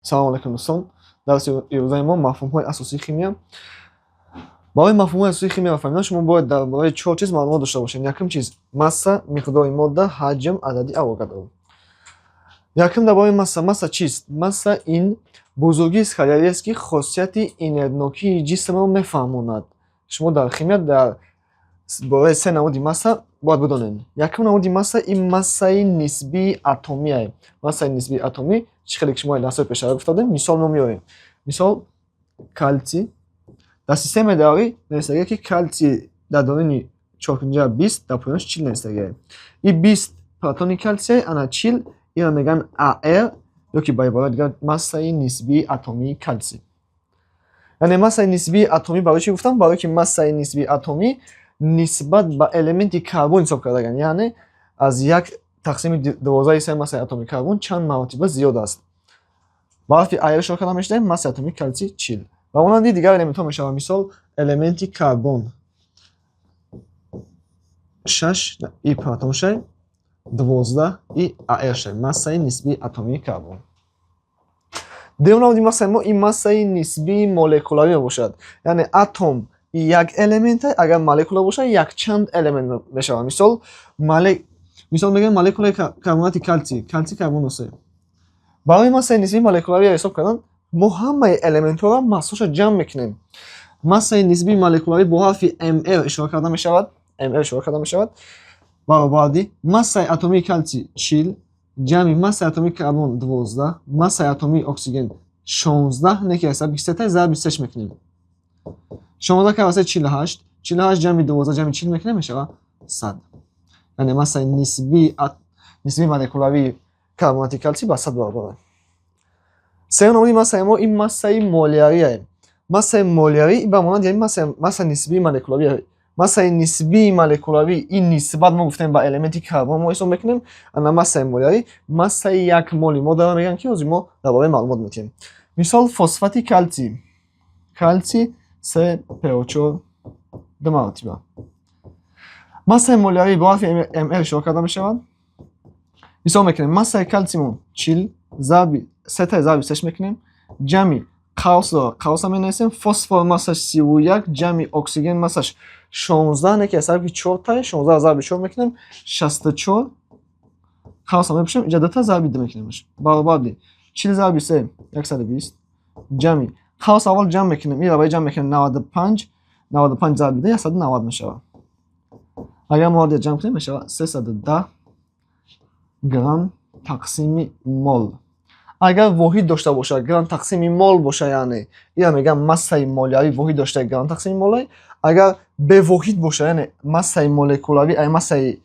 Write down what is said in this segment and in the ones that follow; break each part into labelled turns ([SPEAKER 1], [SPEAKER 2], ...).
[SPEAKER 1] Салом алейкум, дӯстон. Дарси имрӯзаи мо мафҳумҳои асосии химия. Барои мафҳумҳои асосии химияро фаҳмидан шумо бояд дар бораи чор чиз маълумот дошта бошед. Якум чиз масса, миқдори модда, ҳаҷм, адади Авогадро. Якум дар бораи масса. Масса чист? Масса ин бузургии скаляриест, ки хосияти инертнокии ҷисмро мефаҳмонад. Шумо дар химия дар бораи се намуди масса бояд бидонед. Якум намуди масса ин массаи нисбии атомие. Массаи нисбии атомӣ чӣ хеле ки шумо дарсҳои пештара гуфта будем, мисол мо меорем. Мисол, калтсий дар системаи даврӣ нависагие, ки калтсий дар доираи чоркунҷа 20, дар поёнаш 40 нависагие. И 20 протони калтсие, ана 40 инро мегӯянд АР ё ки ба ибораи дигар массаи нисбии атомии калтсий. Яъне массаи нисбии атомӣ барои чӣ гуфтам? Барои ки массаи нисбии атомӣ нисбат ба элементи карбон ҳисоб кардаган, яъне аз 1 тақсими 12 ҳиссаи массаи атомии карбон чанд маротиба зиёд аст. Ба ҳарфи АР ишора карда мешавад массаи атомии калтсий 40. Ва монанди дигар элементҳо мешавад. Мисол, элементи карбон 6 и протоншай, 12 и АР шай, массаи нисбии атомии карбон. Дуюм намуди массаи мо ин массаи нисбии молекулавӣ мебошад. Яъне атом як элемент, агар молекула бошад, якчанд элемент мешавад. Мисол, мисол мегӯем молекулаи карбонати калтсий, калтсий карбоно се. Барои массаи нисбии молекулавиро ҳисоб кардан мо ҳамаи элементҳоро массаҳоша ҷамъ мекунем. Массаи нисбии молекулавӣ бо ҳарфи МР ишора карда мешавад, МР ишора карда мешавад, баробарди массаи атомии калтсий 40 ҷамъи массаи атомии карбон 12, массаи атомии оксиген 16, не ки ҳисоб 23 зарби сеш мекунем. 16 кара се 48, 48 ҷамъи 12 ҷамъи 40 мекунем, мешавад 100. Яъне массаи нисбии молекулавии карбонати калтсий ба 100 баробар аст. Сеюм намуди массаи мо ин массаи молярие. Массаи молярӣ ба монанди ҳамин масса нисбии молекулавӣ. Массаи нисбии молекулавӣ ин нисбат мо гуфтем ба элементи карбон мо ҳисоб мекунем, ана массаи молярӣ массаи як моли моддаро мегӯянд, ки ҳозир мо дар бораи маълумот медиҳем. Мисол, фосфати калтсий. Калтсий 3 ПО4 ду маротиба. Массаи молярӣ бо ҳарфи МР ишора карда мешавад. Ҳисоб мекунем, массаи калтсиймон 40 зарби сета зарби сеш мекунем, ҷамъи қавсро қавса менависем, фосфор массаш 31 ҷамъи оксиген массаш 16, не ки аз ҳарфи чортай, 16 зарби чор мекунем, 64, қавса мепӯшем, инҷа дута зарби ду мекунемаш. Баробарди 40 зарби се 120 ҷамъи қавс аввал ҷамъ мекунем, инро ба ҷамъ мекунем 95, 95 зарби ду 190 мешавад. Агар мо ҷамъ кунем, мешавад 310 грамм тақсими мол. Агар воҳид дошта бошад, грамм тақсими мол боша, яъне инро мегӯям массаи молярӣ воҳид дошта грамм тақсими мол. Агар бевоҳид боша, яъне массаи молекулавӣ ай массаи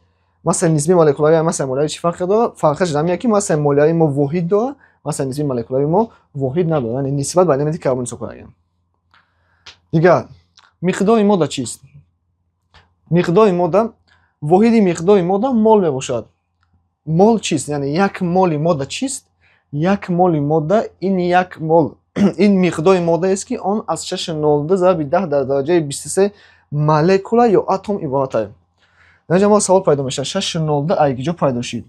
[SPEAKER 1] нисбии молекулавӣ ай массаи молярӣ чӣ фарқе дорад? Фарқаш дар ҳамин, ки массаи молярии мо воҳид дорад, массаи нисбии молекулавии мо воҳид надорад, яъне нисбат ба элементи карбон ҳисоб кардагем. Дигар миқдори модда чист? Миқдори модда, воҳиди миқдори модда мол мебошад. Мол чист? Яъне як моли модда чист? Як моли модда ин як мол ин миқдори моддаест, ки он аз 6,02 зарби 10 дар дараҷаи 23 молекула ё атом иборат аст. Дар инҷа мо савол пайдо мешавад: 6,02 аз куҷо пайдо шуд?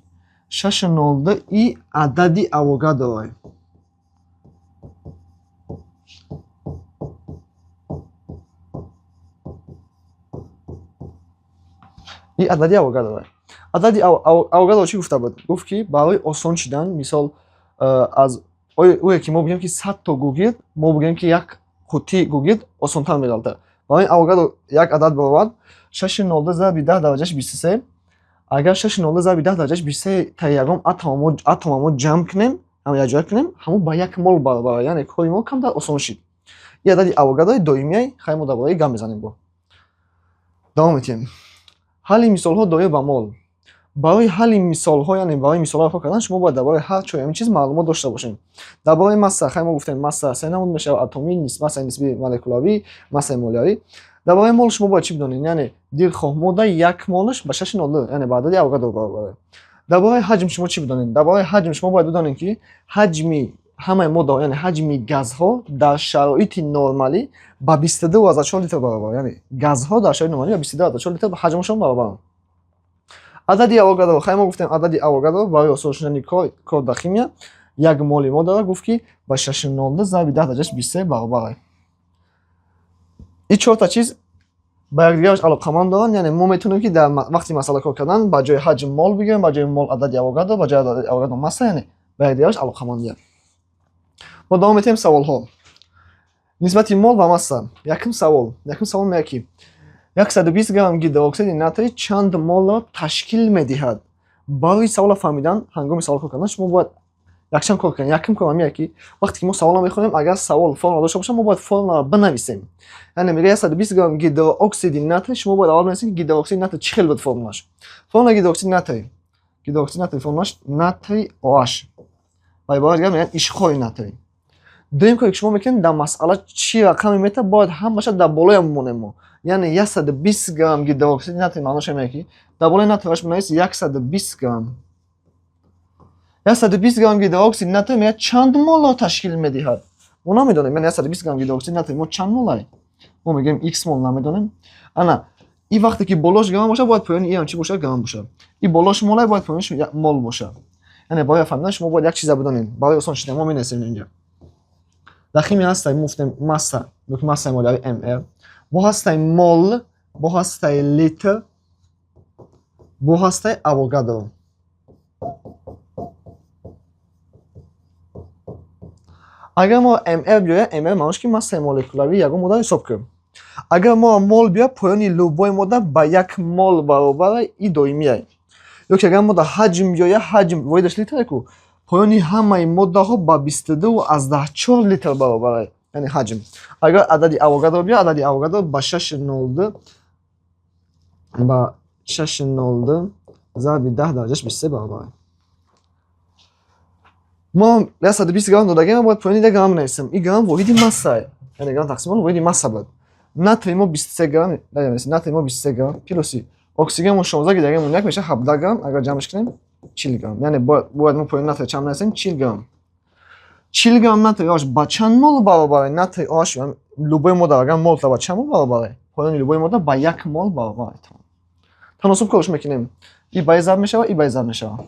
[SPEAKER 1] 6,02 и адади Авогадро. И адади Авогадро. Адади Авогадро чӣ гуфта буд? Гуфт, ки барои осон шидан, мисол, аз ое ки мо бигӯем, ки 100 то гугирд, мо бигӯем, ки як қуттии гугирд осонтар меғалтад. Барои Авогадро як адад баровард: 6,02 зарби 10 дараҷаш 23. Агар 6,02 зарби 10 дараҷаш 23 та ягон атома мо ҷамъ кунем, якҷоя кунем, ҳамон ба як мол баробар, яъне кори мо камтар осон шид. Ин адади Авогадрои доимие, хай мо дар бораи гап мезанем бо. Давом медиҳем. Ҳалли мисолҳо доир ба мол. Барои ҳалли мисолҳо, яъне барои мисолҳоро кор кардан, шумо бояд дар бораи ҳар чор ҳамин чиз маълумот дошта бошед. Дар бораи масса, хай мо гуфтем, масса се намуд мешавад: атомӣ, массаи нисбии молекулавӣ, массаи молярӣ. Дар бораи мол шумо бояд чӣ бидонед? Яъне дилхоҳ модда як молаш ба 6,02, яъне ба адади Авогадро баробар аст. Дар бораи ҳаҷм шумо чӣ бидонед? Дар бораи ҳаҷм шумо бояд бидонед, ки ҳаҷми ҳамаи моддаҳо, яъне ҳаҷми газҳо дар шароити нормалӣ ба 22,4 литр баробар, яъне газҳо дар шароити нормалӣ ба 22,4 литр ҳаҷмашон баробаранд. Адади Авогадро, хай мо гуфтем, адади Авогадро барои осон шудани кор дар химия Як моли мо дорад, гуфт, ки ба 6,02 зарби 10 дараҷаш 23 баробар. Ин чорта чиз ба якдигараш алоқаманд доранд, яъне мо метавонем, ки дар вақти масъала кор кардан ба ҷои ҳаҷм мол бигирем, ба ҷои мол адади Авогадро, ба ҷои адади Авогадро масса, яъне ба якдигараш алоқамандият. Мо давом метиҳем саволҳо. Нисбати мол ва масса. Якум савол. Якум савол меяд, ки 120 грамм гидрооксиди натрий чанд молро ташкил медиҳад? Барои саволро фаҳмидан, ҳангоми савол кор кардан шумо бояд якчанд кор кунед. Якум кор ҳамин, ки вақте ки мо саволро мехонем, агар савол формула дошта бошад, мо бояд формуларо бинависем. Яъне мегӯяд 120 грамм гидрооксиди натрий, шумо бояд аввал бинависед, ки гидрооксиди натрий чӣ хел буд формулаш. Формулаи гидрооксиди натрий. Гидрооксиди натрий формулаш натрий OH. Ва иборат дигар мегӯянд ишқори натрий. Дуюм коре, ки шумо мекунед, дар масъала чӣ рақаме метавад, бояд ҳамаша дар болоям бимонем мо. Яъне 120 грамм гидрооксиди натрий маънош ҳамин, ки дар болои натрийаш бинавис 120 грамм. 120 грамм гидрооксиди натрий меяд чанд молро ташкил медиҳад? Мо намедонем, яъне 120 грамм гидрооксиди натрий мо чанд мол? Мо мегӯем x мол, намедонем. Ана, и вақте ки болош грамм бошад, бояд поёни и ҳам чӣ бошад? Грамм бошад. И болош молай, бояд поёниш мол бошад. Яъне барои фаҳмидан шумо бояд як чиза бидонед. Барои осон шудан мо менависем инҷа. Дар химия ҳастай, мо гуфтем, масса, ёки массаи молярӣ мр, бо ҳастай мол, бо ҳастай литр, бо ҳастай Авогадро. Агар мо мр биёяд, мр маънош, ки массаи молекулавии ягон моддаро ҳисоб кунем. Агар мо мол биёяд, поёни любой модда ба як мол баробар, и доимия. Ёки агар модда ҳаҷм биёяд, ҳаҷм воҳидаш литре ку, поёни ҳамаи моддаҳо ба 22,4 литр баробар, яъне ҳаҷм. Агар адади Авогадро биёяд, адади Авогадро ба 6,02, ба 6,02 зарби 10 дараҷаш 23 баробар. Мо 120 грамм додагем, бояд поёни 1 грамм нависем. Ин грамм воҳиди масса, яъне грамм тақсим мол воҳиди масса буд. Натрий мо 23 грамм, натрий мо 23 грамм плюси оксиген мо 16, гидрогенмон 1, мешавад 17 грамм, агар ҷамъш кунем 40 грамм. Яъне бояд мо поёни натрий чанд нависем? 40 грамм. 40 грамм натрий OH ба чанд мол баробар? Натрий OH любой модда агар мол ба чанд мол баробар? Поёни любой модда ба 1 мол баробар. Таносуб корш мекунем. И ба и зарб мешавад, и ба и зарб мешавад.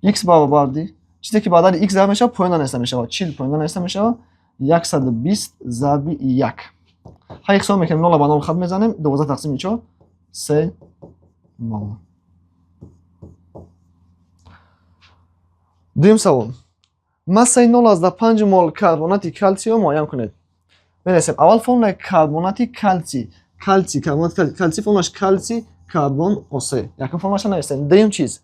[SPEAKER 1] X баробарди чизе ки ба адади x зарб мешавад, поёна нависта мешавад. 40 поёна нависта мешавад, 120 зарби 1. Ҳай, ҳисоб мекунем, 0 ба 0 хат мезанем, 12 тақсими 4, 3 мол. Дуюм савол. Массаи 0,5 мол карбонати калсийро муайян кунед. Менависем аввал формулаи карбонати калсий. Калсий, карбонати калсий формулаш калсий карбон О3. Якум формулаша нависем. Дуюм чиз.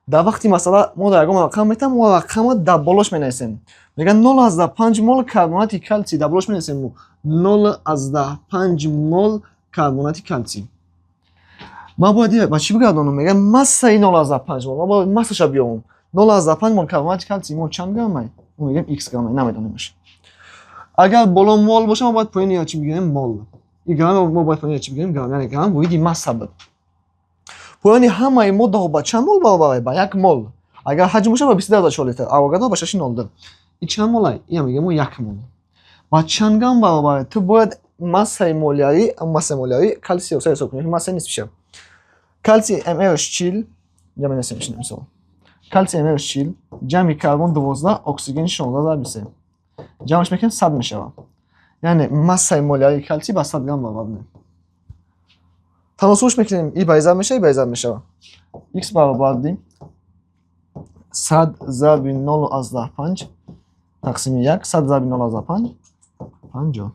[SPEAKER 1] Дар вақти масъала мо дар ягон рақам метавем, мо рақамро дар болош менависем. Мегӯяд 0,5 мол карбонати калсий, дар болош менависем мо 0,5 мол карбонати калсий. Ман бояд ба чӣ бигардонам? Мегӯяд массаи 0,5 мол. Ман бояд массаша биёбам. 0,5 мол карбонати калсий мо чанд грамм? Мо мегӯем x грамм, намедонемаш. Агар боло мол боша, мо бояд поёни чӣ бигирем? Мол. И грамм мо бояд поёни чӣ бигирем? Грамм. Яъне грамм воҳиди масса буд. Поёни ҳамаи моддаҳо ба чанд мол баробар? Ба 1 мол. Агар ҳаҷм бошад, ба 22,4 литр, Авогадро ба 6,02. И чанд мол? Ин мегӯем мо 1 мол. Ба чанд грамм баробар? Ту бояд массаи молярӣ, массаи молярӣ калсий оксид ҳисоб кунӣ, массаи нисбиша. Калсий мр 40, ҷамъ менависем мисол. Калсий мр 40, ҷамъи карбон 12, оксиген 16 зарби 3. Ҷамъш мекунем, 100 мешавад. Яъне массаи молярии калсий ба 100 грамм баробар буд. Таносубш мекунем, и ба и зарб мешавад, и ба и зарб мешавад. X баробарди 100 зарби 0,5 тақсими 1, 100 зарби 0,5, 50.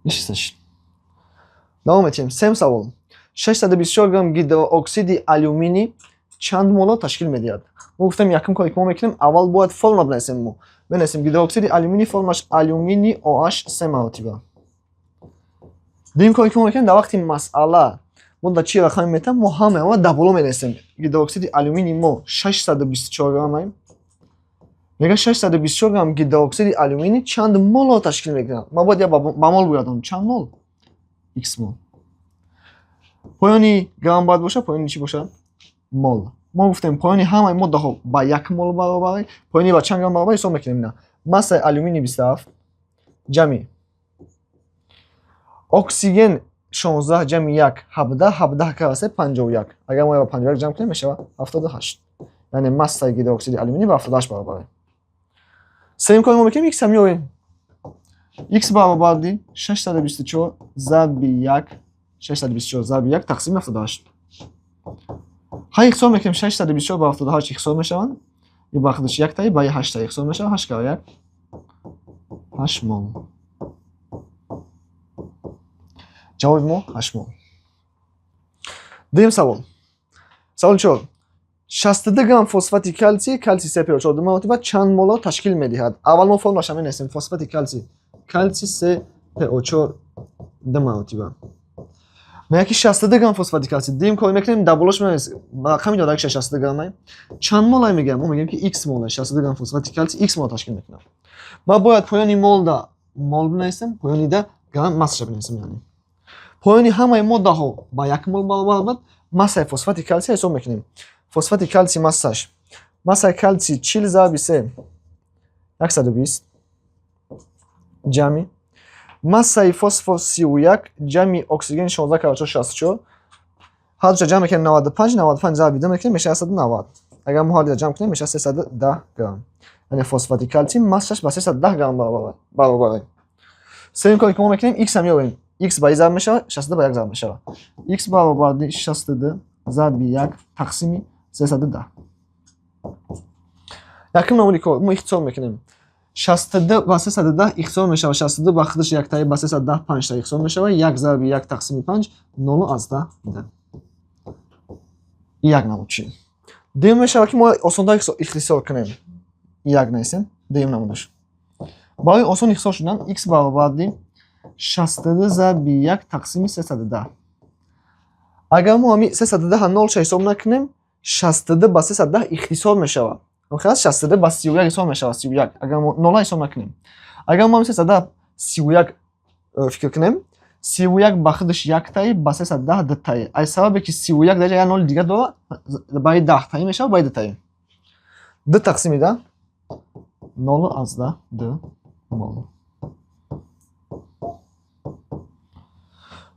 [SPEAKER 1] Ишисташ. Давом метиҳем. Сеюм савол. 624 грамм гидрооксиди алюминий чанд молро ташкил медиҳад? Мо гуфтем, якум коре, ки мо мекунем, аввал бояд формула бинависем мо. Бинависем гидрооксиди алюминий формулаш алюминий OH се маротиба. Дуюм коре, ки мо мекунем, дар вақти масъала мо дар чӣ рақаме метавем, мо ҳамаи онро дар боло менависем. Гидрооксиди алюминий мо 624 грамм. Мегӯяд 624 грамм гидрооксиди алюминий чанд молро ташкил мекунад? Ман бояд ба мол бигардонам. Чанд мол? X мол. Поёни грамм бояд бошад, поёни чӣ бошад? Мол. Мо гуфтем, поёни ҳамаи моддаҳо ба 1 мол баробар, поёни ба чанд грамм баробар ҳисоб мекунем ина. Массаи алюминий 27 ҷамъи оксиген 16 ҷамъи 1 17, 17 кара 3 51. Агар мо ба 51 ҷамъ кунем, мешавад 78. Яъне массаи гидроксиди алюминий ба 78 баробар. Сеюм кори мо мекунем, х меорем. Х баробарди 624 зарби 1, 624 зарби 1 тақсими 78. Ҳай, ихтисор мекунем: 624 ба 78 ихтисор мешаванд. И ба худаш яктаи, ба ҳаштаи ихтисор мешавад, 8 кара 1 8 мол. Ҷавоби мо 8 мол. Дуюм савол. Саволи чор. 62 грамм фосфати калсий, калсий се ПО 4 ду маротиба, чанд молро ташкил медиҳад? Аввал мо формулаша менависем. Фосфати калсий, калсий се ПО 4 ду маротиба. Мегӯяд, ки 62 грамм фосфати калсий. Дуюм кор мекунем, дар болош менависем рақами додагиша, 62 граммай. Чанд молай мегӯям? Мо мегӯем, ки х мол, 62 грамм фосфати калсий х мол ташкил мекунад. Ма бояд поёни молда мол бинависем, поёни да грамм массаша бинависем. Яъне поёни ҳамаи моддаҳо ба як мол баробар буд. Массаи фосфати калсий ҳисоб мекунем. Фосфати калсий массаш, массаи калсий 40 зарби се 120, ҷамъи массаи фосфор 31, ҷамъи оксиген 16 кара 4 64. Ҳардуша ҷамъ мекунем, 95. 95 зарби ду мекунем, мешавад 190. Агар мо ҳардуя ҷамъ кунем, мешавад 310 грамм. Яъне фосфати калсий массаш ба 310 грамм баробар. Сеюм коре, ки мо мекунем, х меорем. Х ба и зарб мешавад, 62 ба як зарб мешавад. Х баробарди 62 зарби як тақсими 310. Якум намуди кор: мо ихтисор мекунем. 62 ба 310 ихтисор мешавад, 62 ба худаш яктаи, ба 310 панҷта ихтисор мешавад, як зарби як тақсими панҷ 0,2. Як намуд чи. Дуюм мешавад, ки мо осонтар ихтисор кунем. Як нависем, дуюм намудаш. Барои осон ихтисор шудан, х баробарди 62 зарби як тақсими 310. Агар мо ҳами 310 нолша ҳисоб накунем, 62 ба 310 ихтисор мешавад. Охир 62 ба 31 ҳисоб мешавад, 31. Агар мо нола ҳисоб накунем. Агар мо ҳами 310 31 фикр кунем, 31 ба худаш яктаи, ба 310 дутаи. Аз сабабе ки 31 дараҷа як ноли дигар дорад, баи 10таи мешавад, баи дутаи. Ду тақсими 10 0,2 мол.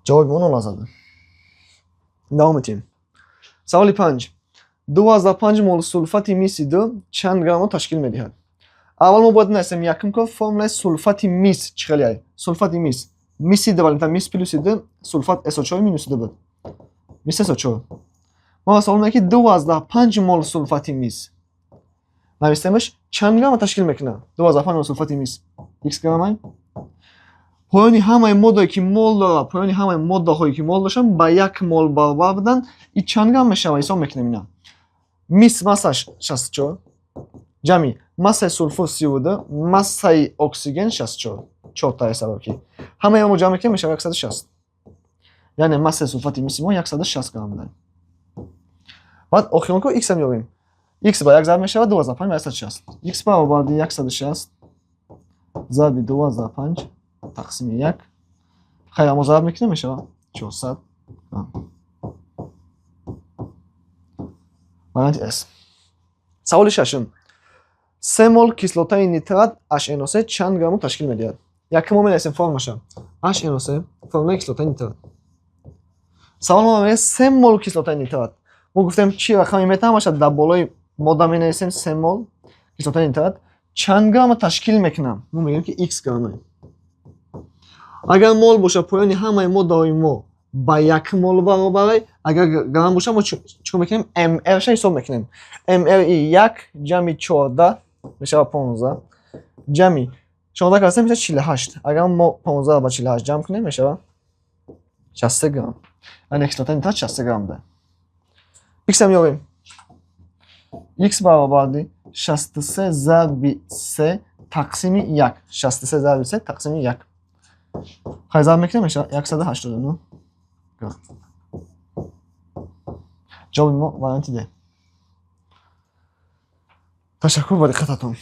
[SPEAKER 1] Ҷавоби мо 0,2. Давом метиҳем. Саволи панҷ. 2,5 мол сулфати миси ду чанд граммро ташкил медиҳад? Аввал мо бояд нависем, якум кор, формулаи сулфати мис чӣ хеле ай. Сулфати мис. Миси дувалента, мис плюси ду, сулфат SO4 минуси ду буд. Мис SO4. Мо савол мекунем, ки 2,5 мол сулфати мис. Нависемаш, чанд граммро ташкил мекунад? 2,5 мол сулфати мис. Х граммай. Поёни ҳамаи моддае, ки мол дорад, поёни ҳамаи моддаҳое, ки мол доштанд, ба як мол баробар буданд, и чанд грамм мешавад, ҳисоб мекунем ина. Мис массаш 64, ҷамъи массаи сулфур 32, массаи оксиген 64. Чортаи сабаб ки ҳамаи мо ҷамъ мекунем, мешавад 160. Яъне массаи сулфати миси мо 160 грамм буданд. Баъд охирон кор, х меёбем. Х ба як зарб мешавад, 2,5 ба 160. Х баробарди 160 зарби 2,5 тақсими як. Хайр, мо зарб мекунем, мешавад 400 грамм. Варианти С. Саволи шашум. 3 мол кислотаи нитрат HNO3 чанд граммро ташкил медиҳад? Якум мо менависем формаша. HNO3, формулаи кислотаи нитрат. Савол мо мегӯяд 3 мол кислотаи нитрат. Мо гуфтем, чӣ рақаме метавонад, дар болои модда менависем. 3 мол кислотаи нитрат чанд граммро ташкил мекунад? Мо мегӯем, ки х грамма. Агар мол бошад, поёни ҳамаи моддаҳои мо ба як мол баробар. Агар грамм бошад, мо чӣ кор мекунем? МР-ша ҳисоб мекунем. МР и як ҷамъи 14 мешавад 15, ҷамъи 16 кара се мешавад 48. Агар мо 15 ба 48 ҷамъ кунем, мешавад 63 грамм. Яъне кислотаи нитрат 63 грамм буда. Х меёбем. Х баробарди 63 зарби се тақсими як. 63 зарби се тақсими як. Хай, зарб мекунем, мешавад 189 грамм. Ҷавоби мо варианти Д. Ташаккур ба диққататон.